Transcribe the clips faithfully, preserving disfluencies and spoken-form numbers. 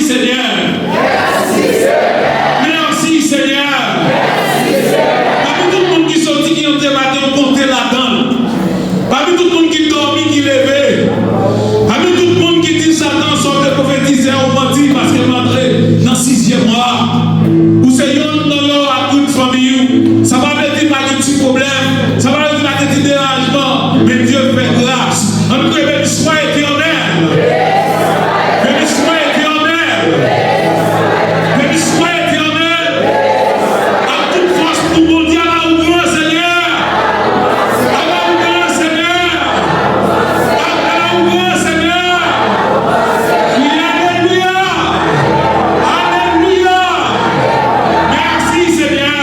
Senyè. Mèsi, Senyè. Pami tout moun ki soti, ki antre maten, ou konte ladan l. Pami tout moun ki dòmi, ki leve. Pami tout moun ki di Satan, sa w te pwofetize a, ou manti, paske m antre nan sizyèm mwa. Ou se yonn nan yo ak tout fanmi w. Sa pa vle di pa gen ti pwoblèm. Sa pa vle di pa gen ti deranjman. Men Dye fè gras. Ann kriye, Béni soit l'Éternel. Béni soit l'Éternel. Béni soit l'Éternel. Ak tout fòs pou Bondye, ala ou gran, Senyè. Ala ou gran, Senyè. Ala ou gran, Senyè. Wi, alelouya. Alelouya. Mèsi, Senyè.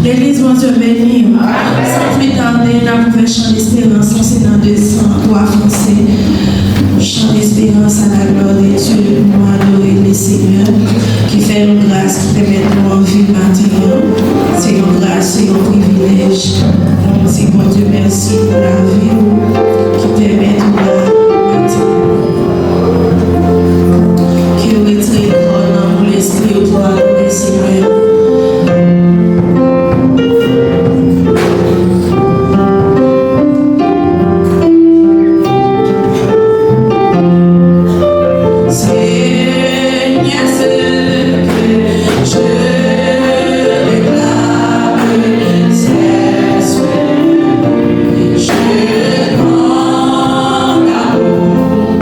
Legliz, Bondye beni w. San pli tade, n ap ouvè chan desperans lan, se nan de san twa franse. Chan desperans à la gloire de Dieu, nou adore le Seigneur ki fè nou gras, ki pèmèt nou anvi maten an. Se yon gras, se yon privilèj. Nou di Bondye mèsi pou lavi w ki pèmèt ou la maten an. Ke w retire kò, nanm ou, lespri w pou adore Senyè. Seigneur, ce que je réclame, c'est ce que je demande à vous.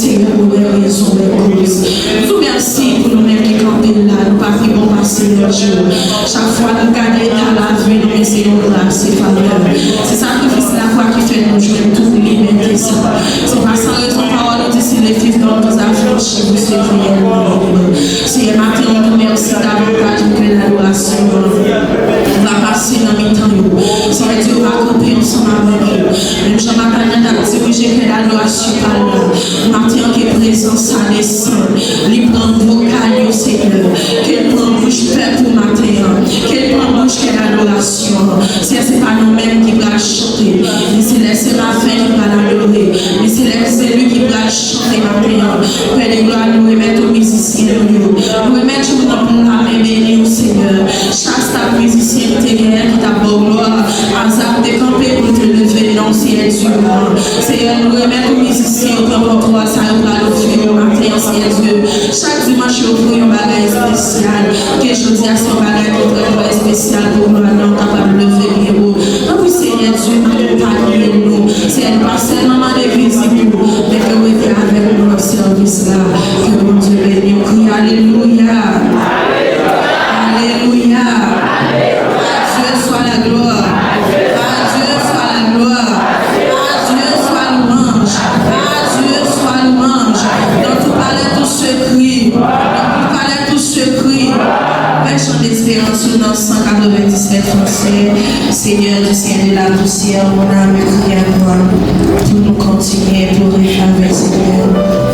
Seyè, nou wè rezon, wè koz. Nou di w mèsi pou nou menm ki kanpe la, nou pa pi bon pase lòt jou. Chak fwa nou gade eta lavi nou, men se yon gras, se favè. Se sakrifis lakwa ki fè nou jwenn tout libète sa. Se pa san rezon pawòl ou di, si le Fils donne aux affranchis, vous serez libres. Seyè, maten an, nou di w mèsi davantaj pou kè dadorasyon an va pase nan mitan yo. Seyè Dye, va kanpe ansanm avèk yo. Menm jan Matanyan t ap dirije kè dadorasyon pa l la, maten an ke prezans sa desann, li pran vokal yo, Senyè. Ke l pran bouch pèp ou maten an. Ke l pran bouch kè dadorasyon an. Seyè, se pa nou menm ki pral chante, men se lè semafen ki pral adore, men se lè zeli ki pral chante maten an. Pè de glwa, nou remèt ou mizisyen nou yo. Nou remèt yo nan pla men beni w, Senyè. Chak staf mizisyen ki te genyen ki t ap ba w glwa, Azaf te kanpe pou l te leve non Seyè Dye a. Seyè, nou remèt ou mizisyen yo, pran kòntwòl sa yo pral ofri yo maten an, Seyè Dye. Chak dimanch yo ofri yon bagay espesyal. Ke jodi a se yon bagay ki trè, trè espesyal pou glwa non kapab leve byen wo. Tanpri Seyè Dye, akonpanye nou. Seyè, nou pa sèlman mande vizit ou, men ke w rete avèk nou nan sèvis la. Ke Bondye beni w. Kriye alelouya. Alelouya. À Dieu soit la gloire. À Dieu soit la gloire. À Dieu soit louange. À Dieu soit louange. Dans tout palais, tout se crie. Dans tout palais, tout se crie. Fè chan desperans ou nan san katrevendiznèf fransè. Seigneur, tu tiens de la poussière, mon âme crie à toi. Pou nou kontinye adore avèk Senyè.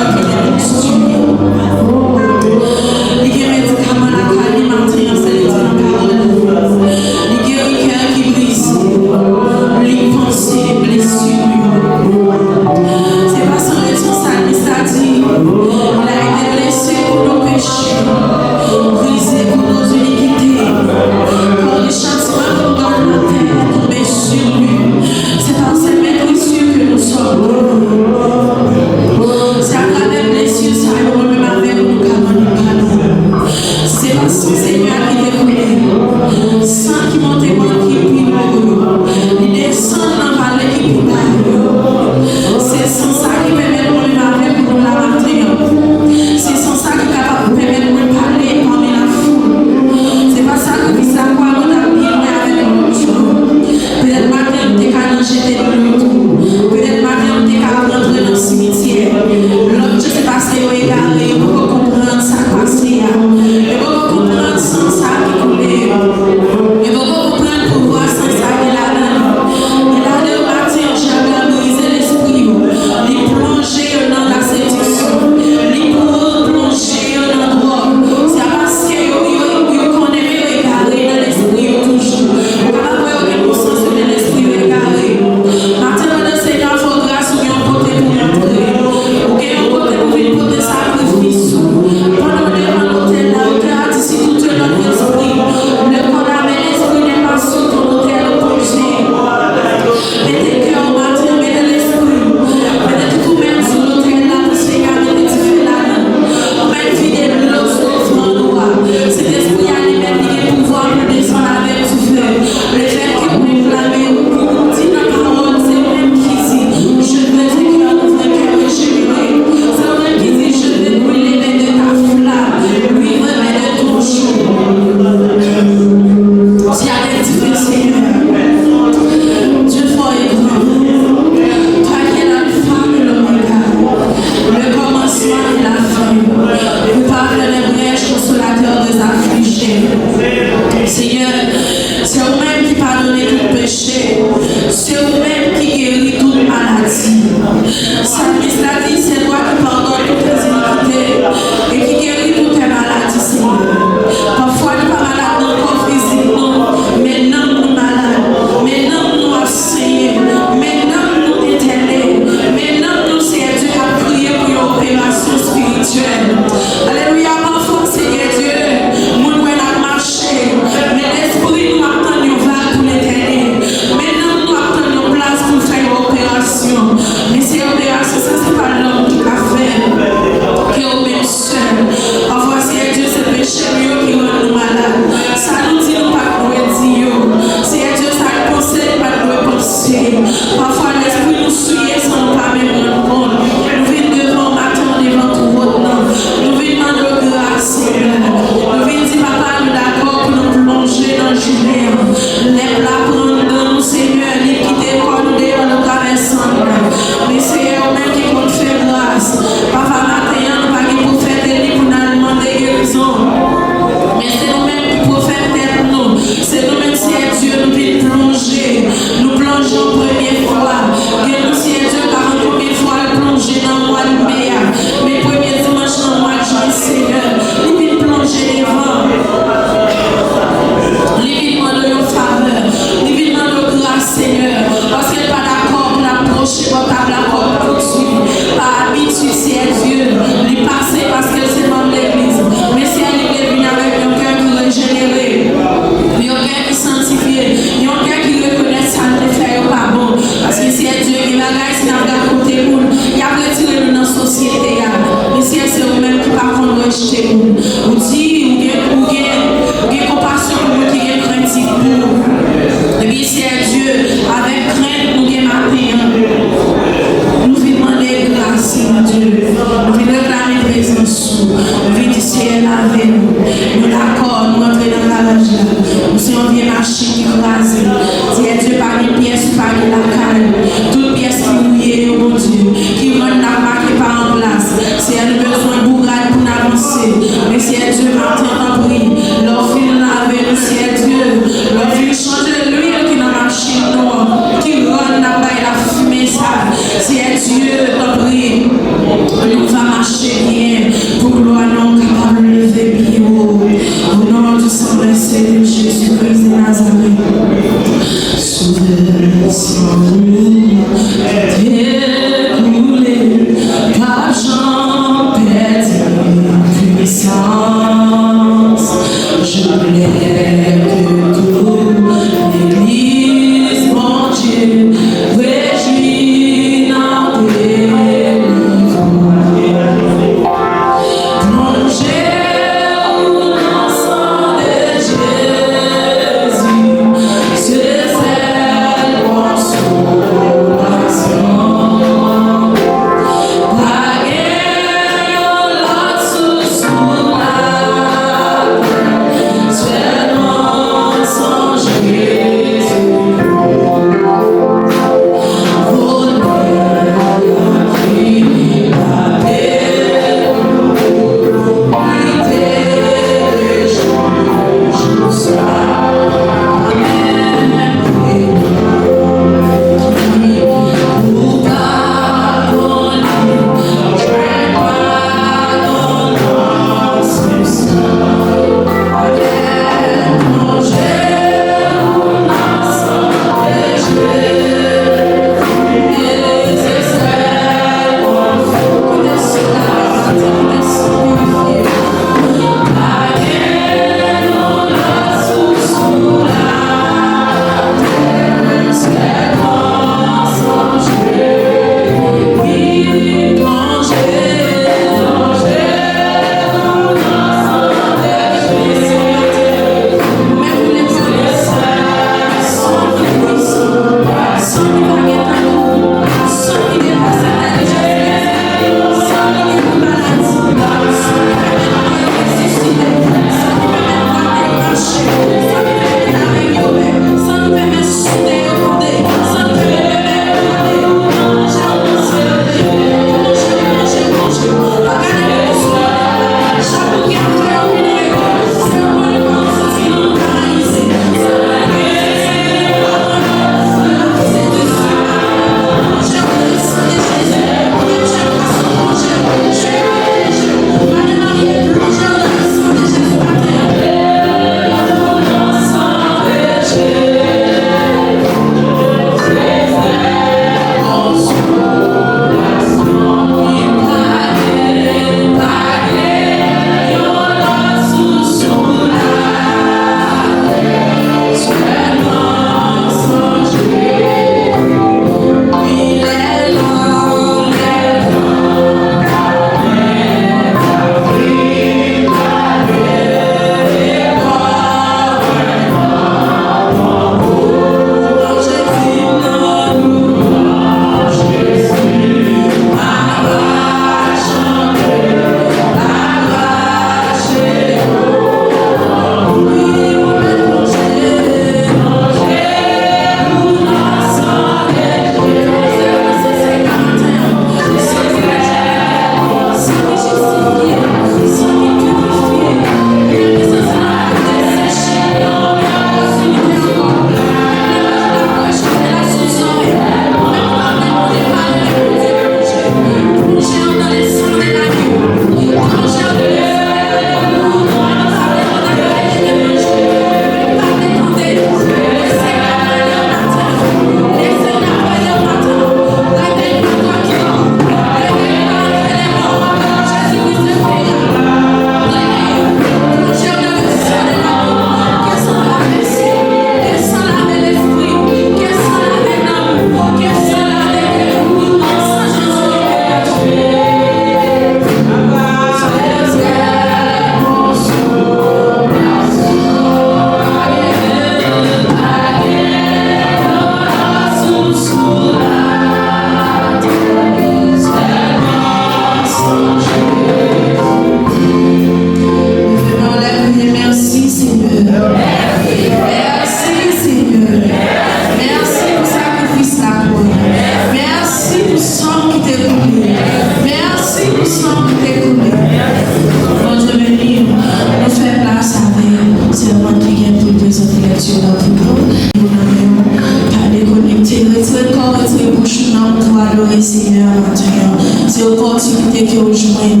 Senyè, maten an, se opòtinite ke w jwenn.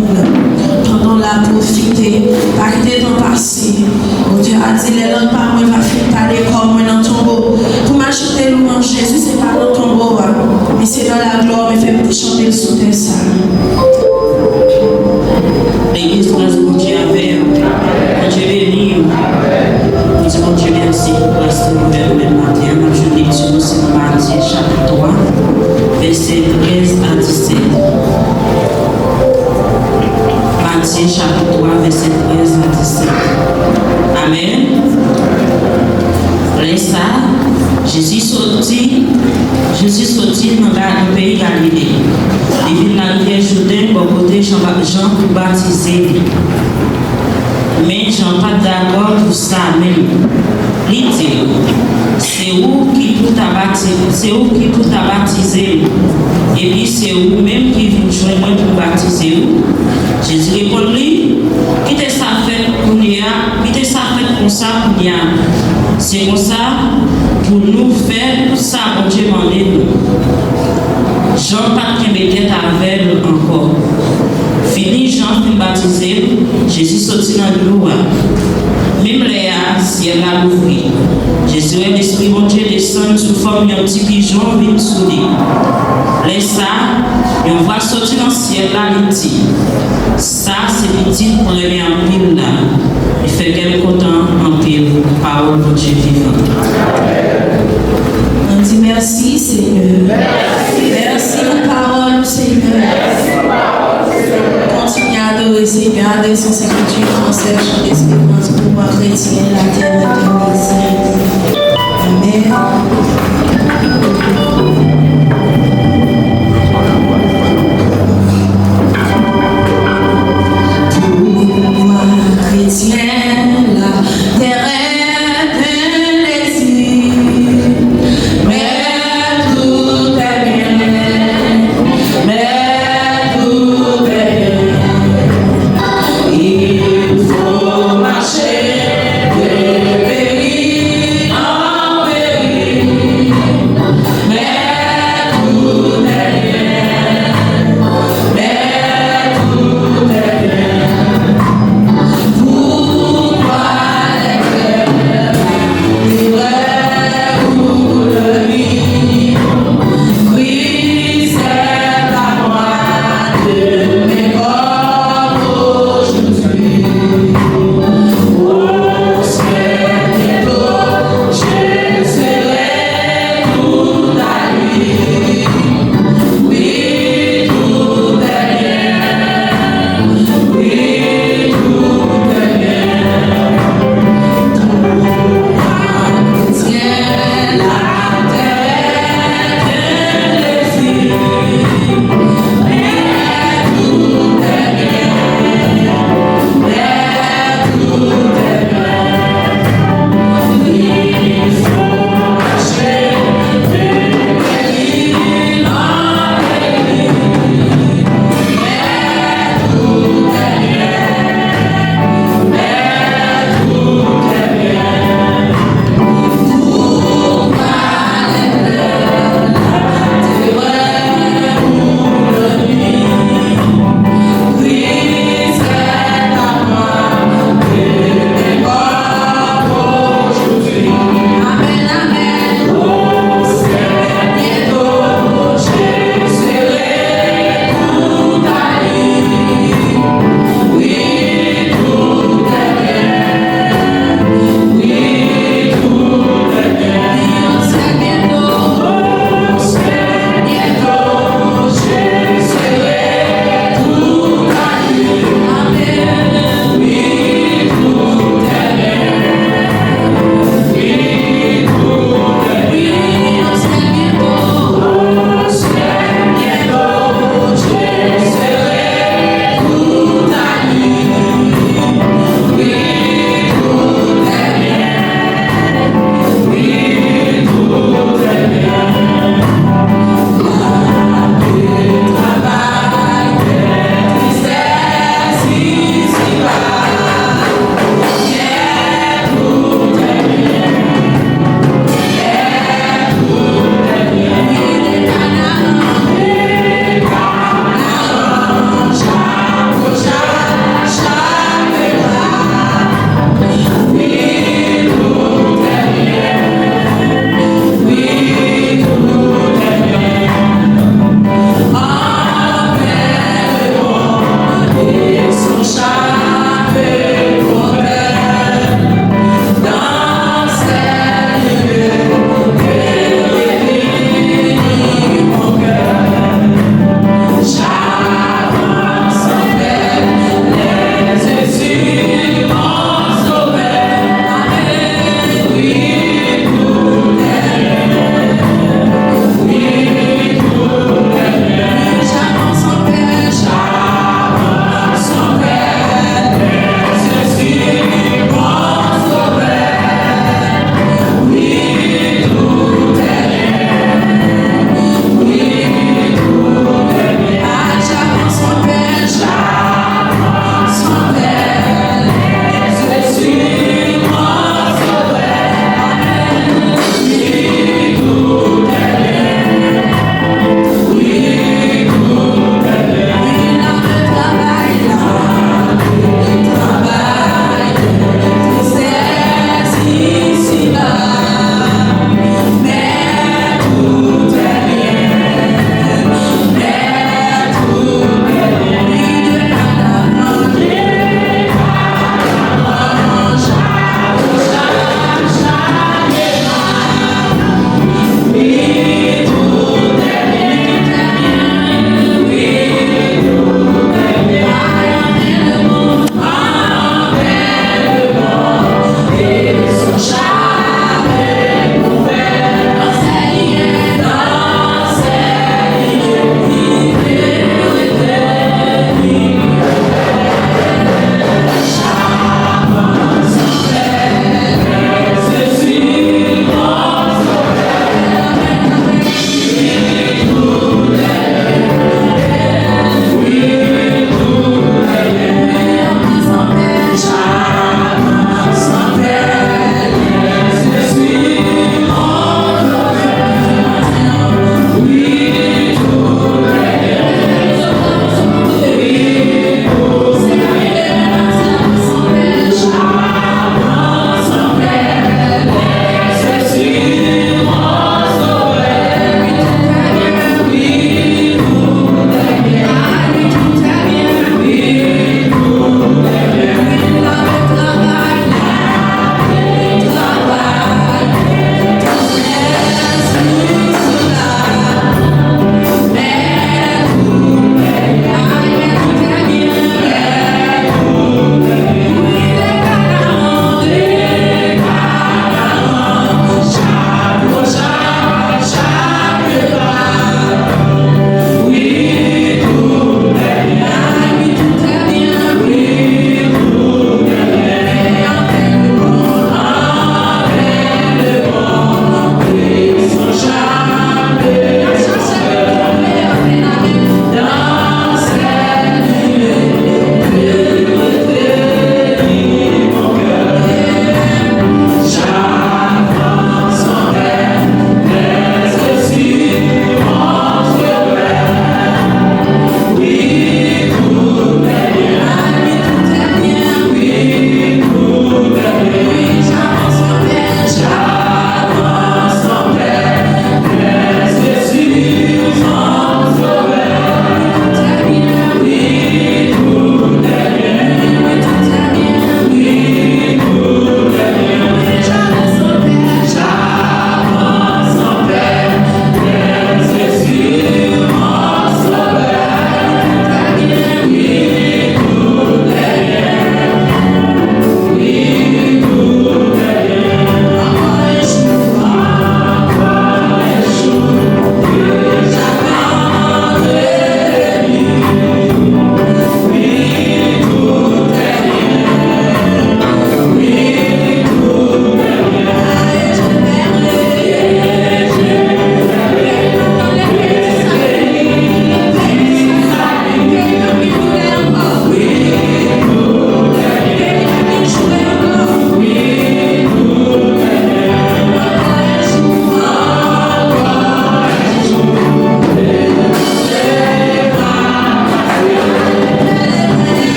Pandan w la, pwofite, pa kite tan pase. Otè a di, lè lang pa mwen va fin pale kò mwen nan tonbo. Pou m al chante lwanj Jezi, se pa nan tonbo a, men se nan laglwa, men fè m te chante l sou tè sa. Legliz, gras Bondye avè w. Bondye beni w. Nou di Bondye mèsi pou gras li ouvè pou mèt maten an. N ap jwenn lekti nou se nan Matye chapit twa, vèsè trèz a disèt. Matye chapit twa, vèsè trèz a disèt. Amèn. Lè sa a, Jezi soti, Jezi soti nan Ga-, nan peyi Galile. Li vin nan rivyè Jouden bò kote Jan, Jan pou batize li. Men Jan pa t dakò pou sa menm. Li di l, se ou ki pou ta bati-, se ou ki pou ta batize m, epi se ou menm ki vin jwenn mwen pou m batize ou? Jezi reponn li, kite sa fèt kounye a, kite sa fèt konsa kounye a. Se konsa pou nou fè tout sa Bondye mande nou. Jan pa t kenbe tèt avè l ankò. Fini Jan fin batize l, Jezi soti nan dlo a. Menm lè a, syèl la louvri. Jezi wè Lespri Bondye desann sou fòm yon ti pijon vin sou li. Lè sa a, yon vwa soti nan syèl la, li di, sa se Pitit mwen renmen anpil la. Li fè kè m kontan anpil. Pawòl Bondye vivan. Nou di mèsi, Senyè. Mèsi pou pawòl ou, Senyè. Kontinye adore Senyè. Adore san senkant uit, konsèy chante esperans pou mwa kretyen latè etènize. Amèn. Pou mwa kretyen latè etènize. Mais tout est bien, mais tout est bien. Il faut marcher de pays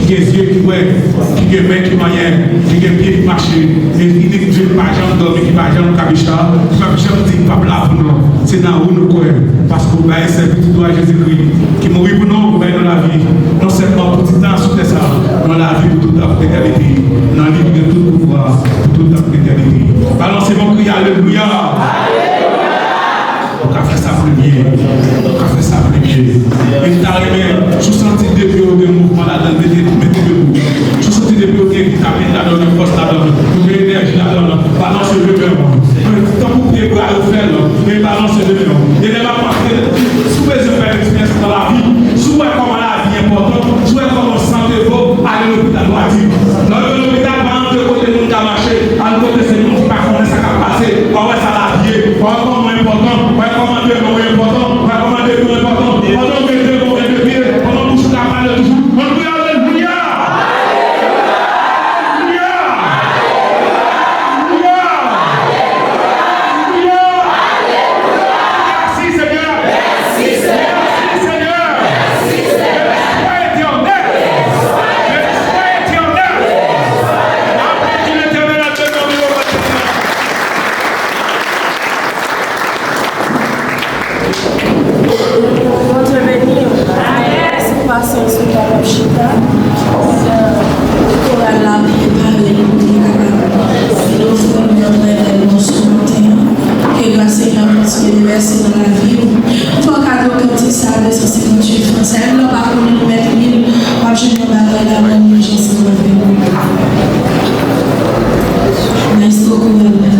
Ki gen zye ki wè, ki gen men ki manyen, ki gen pye ki mache, e ki di Dye ki pa janm dòmi, ki pa janm kabicha, ki p ap janm di l p ap la pou nou. Se nan ou nou kwè, paske w bay sèl pitit ou a Jezikri, ki mouri pou nou, pou bay nou lavi, non sèlman pou ti tan sou tè sa, men lavi pou tout tan, pou etènite. Nan li ki gen tout pouvwa, pou tout tan, pou etènite. Balanse bon kri, alelouya! Ou ka fè sa premye. Ou ka fè sa premye. E m ta renmen, si w santi depi w gen mouvman ladan l, mete, mete debout. Si w santi depi w gen vitamin ladan l, gen fòs ladan l, ou gen enèji ladan l, balanse de men w. Tankou pye bwa yo fè l, e balanse de men w. E lè m ap pase, si w bezwen fè eksperyans nan lavi, si w wè kòman lavi enpòtan, si w wè kòman sante vo, ale lopital, w a di. Lè w rive lopital, pa antre kote moun ka mache, al kote se moun ki pa konnen sa k ap pase. W a wè sa lavi ye. W a wè kòman enpòtan. W a wè kòman demen w enpòtan. W a wè kòman demen w enpòtan. Pandan w gen demen w gen de pye, pandan bouch ou ka pale toujou, ann kriye alelouya! Alelouya! Alelouya! Alelouya! Mèsi, Senyè! Mèsi, Senyè! Mèsi, Senyè! Mèsi, Senyè! Lespwa etènèl! Lespwa etènèl! Aplodi Letènèl ak de non yo. Bondye beni w. Sou pasyans ou kapab chita. Koral la prepare nou pou nou kapab ofri nou yon bèl lòs maten an. Ke gras Senyè a kontinye devèse nan lavi w. Pou kado kantik sa a, de san senkantuit fran. Sa, menm lè w pa konnen nou mèt li, w ap jwenn yon bagay la, nan yon jan sa nan men w. Maestro Koral la.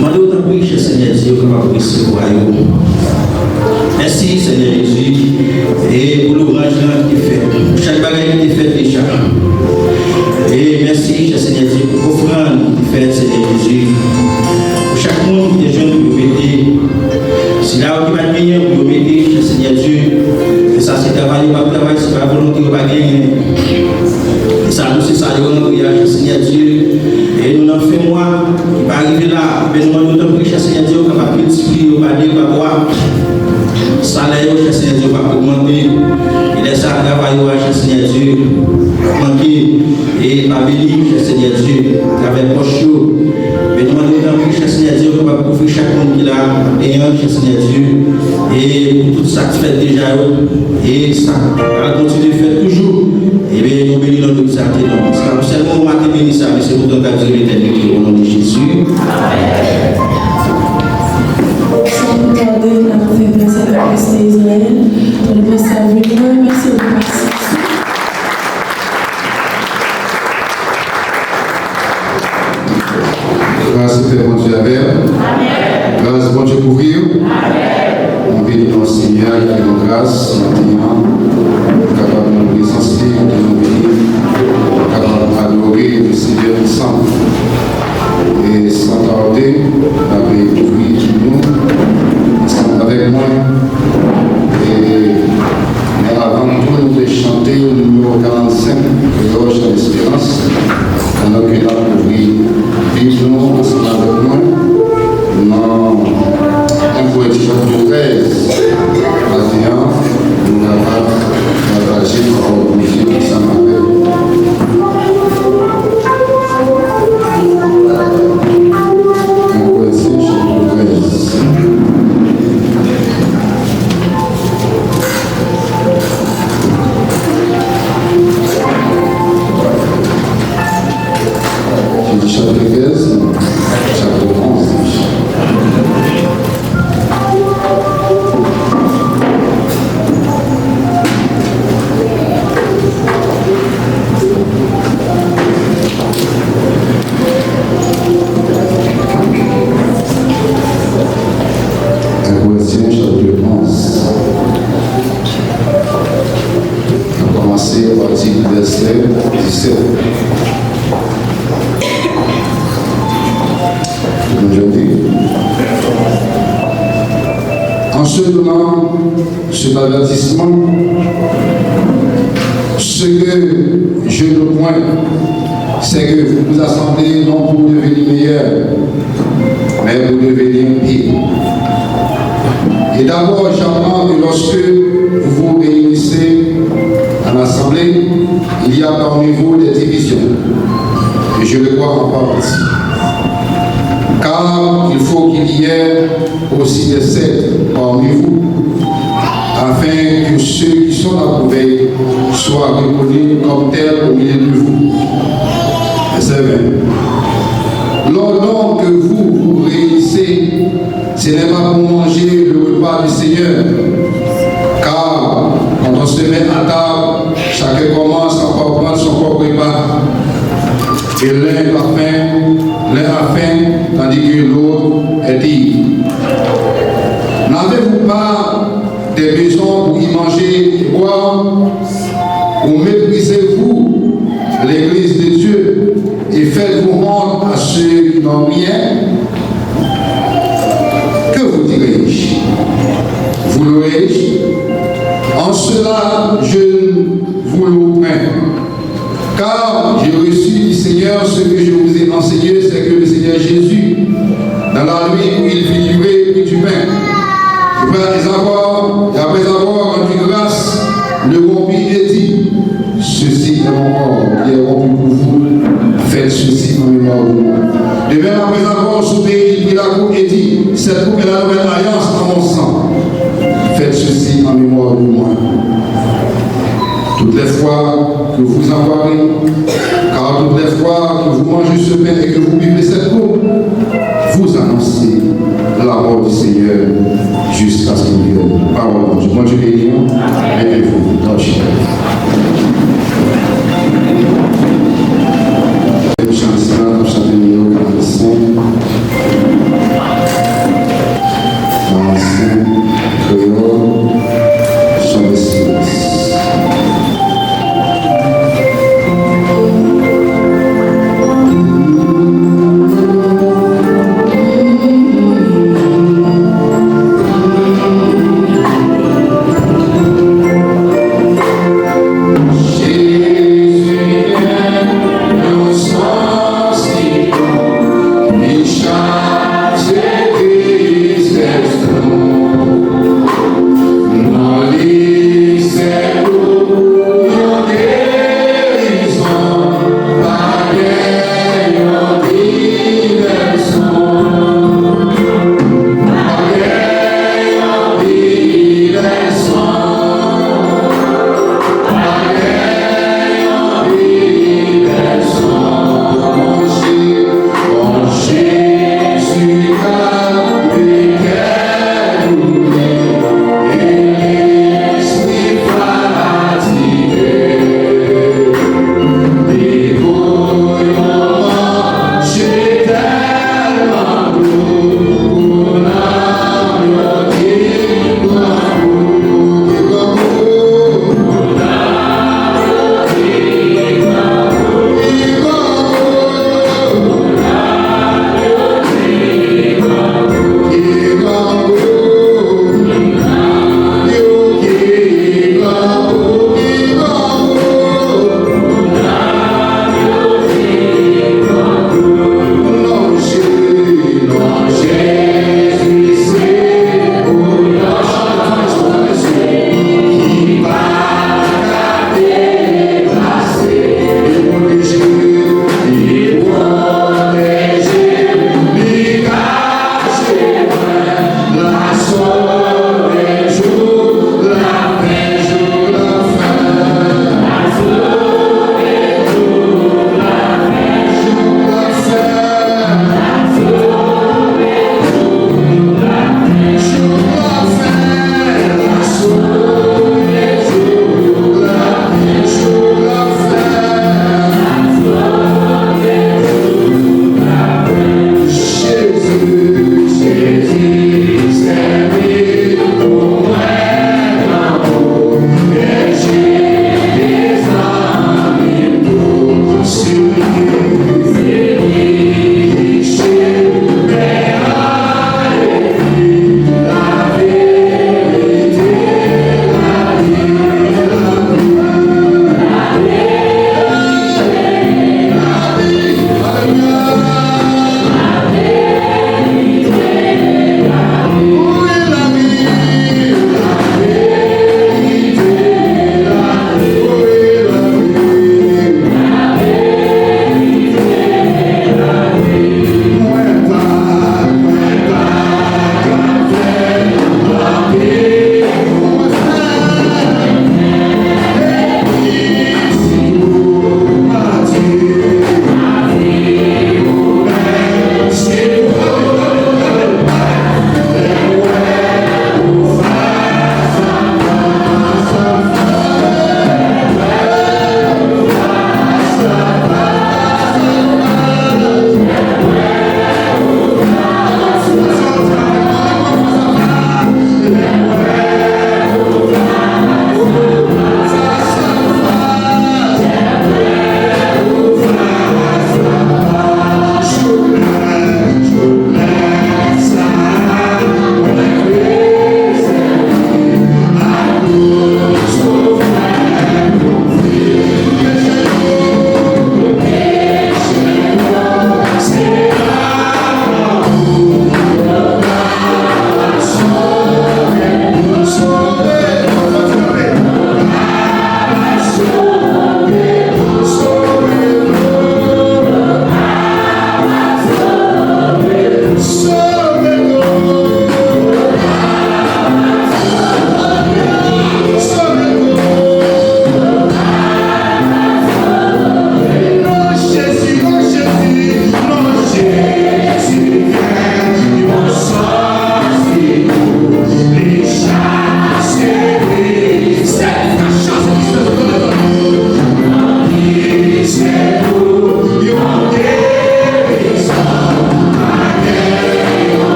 Mande w tanpri, chè Senyè Dye, ou kapab resevwa yo. Mèsi, Senyè Jezi, e pou lwanj lan ki te fèt, pou chak bagay ki te fèt deja. E mèsi, chè Senyè Dye, pou ofrann ki te fèt, Senyè Jezi, pou chak moun ki te jwenn pou yo mete. Sila yo ki pa t genyen pou yo mete, chè Senyè Dye, e sa se travay yo p ap travay, se pa volonte yo pa genyen. E sa nou se sa yo rantre a, chè Senyè Dye. E nou nan fen mwa ki pa rive la, men nou mande w tanpri, chè Senyè Dye, ou kapab miltipliye yo pa de, pa twa. Salè yo, chè Senyè Dye, ou kapab ogmante. E lè sa travay yo a, chè Senyè Dye, manke. E pa beni, chè Senyè Dye, atravè pòch yo. Men nou mande w tanpri, chè Senyè Dye, ou kapab kouvri chak moun ki la, ap genyen, chè Senyè Dye. E pou tout sa k fèt deja yo, e sa k pral kontinye fèt toujou. Ebyen, nou beni non nou egzalte non. Se pa pou sèlman yon maten beni sa, men se pou tan k ap dire letènite, o non de Jezi. San plis tardé, n ap fè plas a Pastè Israël. Pou Pastè Israël vini, nou remèsye w pou pasyans ou. Gras Sentè Bondye avè w. Gras Bondye kouvri w. Nou beni non Senyè a ki fè nou gras maten an, pou kapab nan prezans li, pou nou vini, pou kapab adore le Senyè ansanm. E san tardé, n ap ouvri nou ansanm avèk mwen. E, men avan tou, nou te chante nimewo karannsenk, Kreyòl Chan Esperans, pandan ke n ap ouvri Bib nou ansanm avèk mwen, nan en Korentyen chapit trèz, maten an, nou kapab pataje pawòl Bondye ansanm avèk nou. Enkwèzyon chapit trèz. Chapit trèz, chapit onz. Enkwèzyon chapit onz. N ap kòmanse apati de vèsè disèt. Tout moun jwenn li? En se donnant cet avertissement, ce que je n'ôte point, c'est que vous vous assemblez non pour devenir meilleurs, mais pour devenir pires. Et d'abord, j'apprends que lorsque vous vous réunissez en assemblée, il y a parmi vous des divisions. Et je le crois en partie. Car il faut qu'il y ait aussi des sectes parmi vous, afin que ceux qui sont approuvés soient reconnus comme tels au milieu de vous. Verset vingt. Lors donc que vous vous réunissez, ce n'est pas pour manger le repas du Seigneur. Car quand on se met à table, chacun commence par prendre son propre repas. Et l'un a faim, l'un a faim, tandis que l'autre est ivre. N'avez-vous pas des maisons pour y manger et boire? Ou méprisez-vous l'église de Dieu et faites-vous honte à ceux qui n'ont rien? Que vous dirai-je? Vous louerai-je? En cela, je ne vous loue point. Car j'ai reçu du Seigneur ce que je vous ai enseigné, c'est que le Seigneur Jésus, dans la nuit où il vit livrer, prit du pain. Après avoir, et après avoir rendu grâce, le rompit et dit, ceci est mon corps qui est rompu pour vous, faites ceci en mémoire de moi. De même, après avoir soupé, il prit la coupe et dit, cette coupe est la nouvelle alliance en mon sang, faites ceci en mémoire de moi. Toutes les fois que vous en boirez, car toutes les fois que vous mangez ce pain et que vous buvez cette coupe, vous annoncez la mort du Seigneur jusqu'à ce qu'il vienne. Pawòl Bondye. Bondye beni nou. Leve nou. Lòt chante. Chante sa, chante nimewo karannsenk. Maestro Kreyòl, son de silans.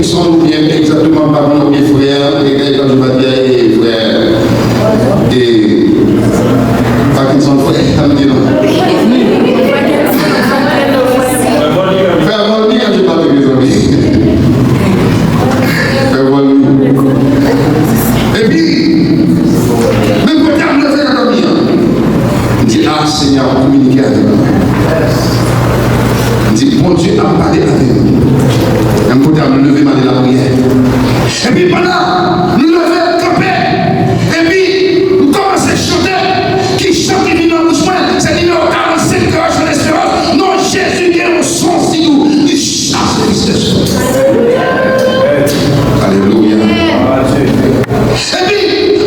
Parkinson, oubyen egzakteman, m pa konnen, oubyen frè, e, e, jan Jewova di a, e, frè, e, Parkinson, frè, sa m di non. Frè Volny, jan Jewova di, mezanmi. Frè Volny. Epi, menm kote a m leve nan dòmi an, m di, "A, Senyè, w ap kominike avèk mwen." M di, "Bondye ap pale avè m." Menm kote a m leve, m ale lapriyè. Epi pandan m leve kanpe, epi m kòmanse chante, ki chan ki vin nan bouch mwen, se nimewo karannsenk Chant Espérance. Non, Jezi gen yon son si nou, li chase tristès. Alelouya. Epi,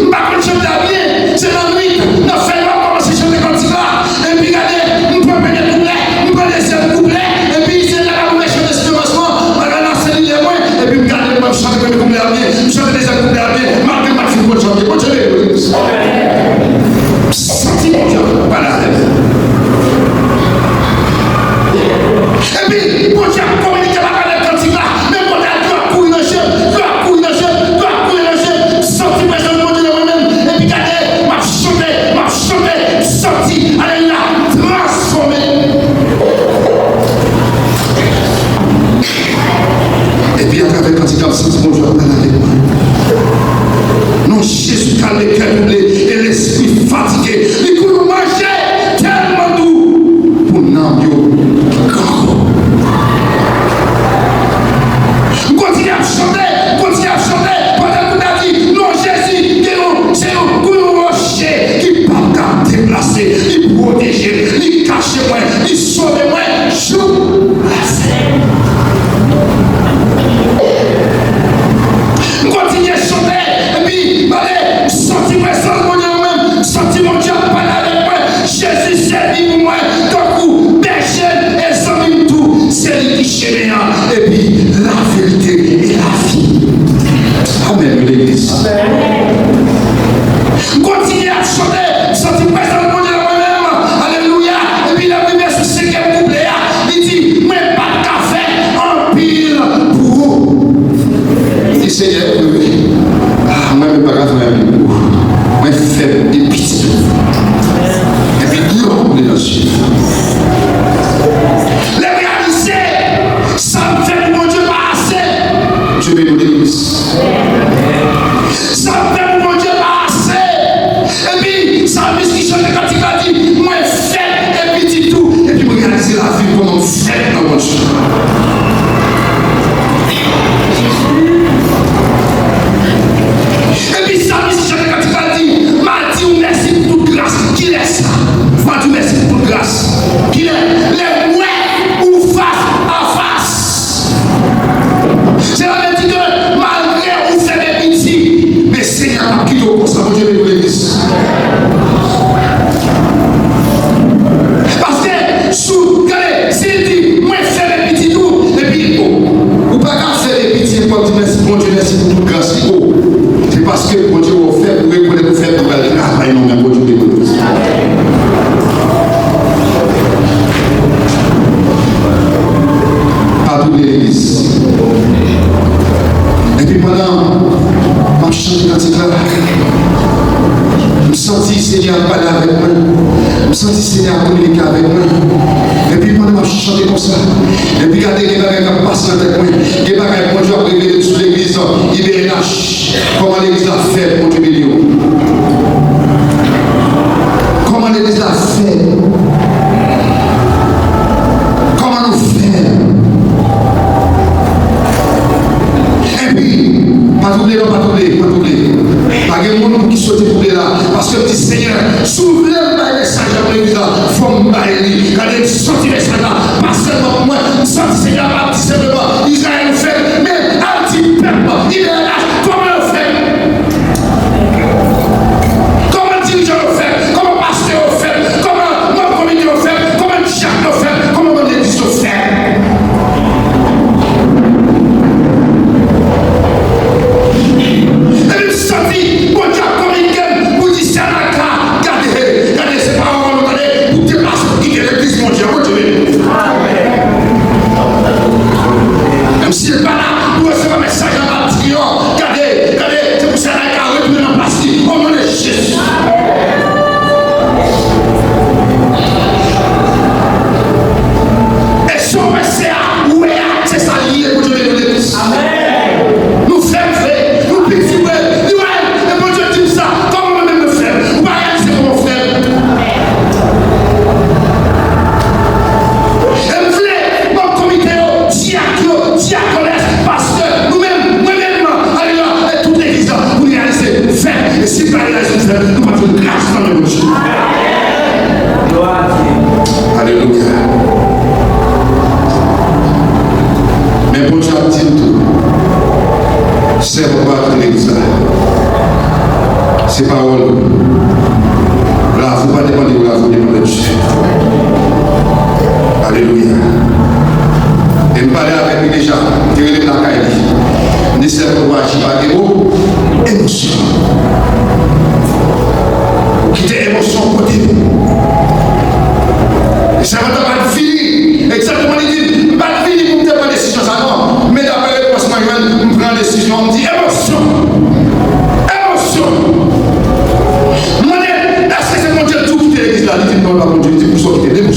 m pa konn chante a byen, se nan nwit, nan fènwa, m kòmanse chante kantik la. Epi gade, m pran premye kouplè, m pran dezyèm kouplè, epi se la m chante espirans lan, bagay la se li lè mwen, epi m gade, m ap chante premye kouplè a byen, m chante dezyèm kouplè a byen, malgre m pa t fin konn chante. Bondye beni w, legliz. M santi Bondye ap pale avè m. Epi, Bondye ap kominike m atravè kantik la. Men kote a, dlo ap kouri nan je m, dlo ap kouri nan je m, dlo ap kouri nan je m. M santi prezans Bondye nan mwen menm. Epi gade, m ap chante, m ap chante, m santi, alelouya, m transfòme. Epi atravè kantik la, m santi Bondye ap pale avèk mwen. Non, Jezi, kalme kè twouble e lespri fatige. Li kou nou manje tèlman dou pou nanm yo ki grangou. M kontinye ap chante, m kontinye ap chante, pandan kout la di, non, Jezi, gen yon, se yon kou yon wòch ki p ap ka deplase, li pwoteje m, li kache mwen, li sove mwen, jouk lastè. M kontinye chante, epi, gade, m santi prezans Bondye nan mwen m, m santi Bondye ap pale avèk mwen. Jezi sèvi pou mwen tankou bèje e zanmi m tou. Se li ki chemen an, epi laverite e lavi. Amèn, legliz. M kontinye ap chante, m santi prezans Bondye nan mwen menm. Alelouya. Epi lè m rive sou senkyèm kouplè a, li di, mwen pa t ka fè anpil pou ou. Li di, Senyè, wi, wi. Ah, mwen menm pa ka fè anyen pou ou. Mwen fèb e piti tou. Epi deyò kouplè nan sud. Lè m reyalize sa m fè pou Bondye pa ase. Bondye beni w, legliz. Sa m fè pou Bondye pa ase. Epi, salmis ki chante kantik la di, mwen fèb e piti tou. Epi mwen reyalize lavi m kòman m fèb nan Bondye. Epi salmis ki chante kantik la di, m a di w mèsi pou tout gras. Kilè sa? M a di w mèsi pou tout gras. Kilè? Lè m wè ou fas a fas. Sèlman di ke malgre ou fèb e piti, men Senyè a p ap kite w konsa. Bondye beni w, legliz. Paske, sou, gade, si l di, mwen fèb e piti tou, epi, o, ou pa ka fèb e piti, epi w ap di, mèsi, Bondye, mèsi pou tout gras li. O, se paske Bondye wè w fèb, ou rekonèt ou fèb, ou pral travay nan men Bondye. Pa twouble legliz. Epi pandan m ap chante kantik la, m santi Senyè a pale avèk mwen. M santi Senyè a kominike avèk mwen. Epi pandan m ap chante konsa, epi gade, gen bagay k ap pase nan tèt mwen. Gen bagay Bondye ap revele m sou legliz I B N H. Kòman legliz la fèb, Bondye beni w. Kòman legliz la fèb. Kòman nou fèb. Epi, pa twouble non, pa twouble, pa twouble. Pa gen moun pou ki soti twouble la. Paske m di, Senyè, si w vle m bay mesaj la pou legliz la, fò m bay li. Gade, m santi mesaj la pa sèlman pou mwen. M santi Senyè a ap di senpleman, Izrayèl ou fèb, men al di pèp I B N H kòman yo fèb. Kòman dirijan yo fèb, kòman pastè yo fèb, kòman manm komite yo fèb, kòman dyak yo fèb, kòman manm legliz yo fèb. Epi m santi Bondye ap kominike m pou di, Sè Malka, gade, gade, se pawòl ou tande, pou deplase, pou kite legliz Bondye a. Bondye beni w. Amèn. Sèvant lan pa t vini. Egzakteman, li di, "M pa t vini pou m te pran desizyon sa a, non. Men daprè repons mwen jwenn, m pran desizyon an." M di, "Emosyon! Emosyon!" M mande, "Èske se Bondye tou kite legliz la?" Li di, "Non, pa Bondye." Li di, "Pou sa w kite legliz la?"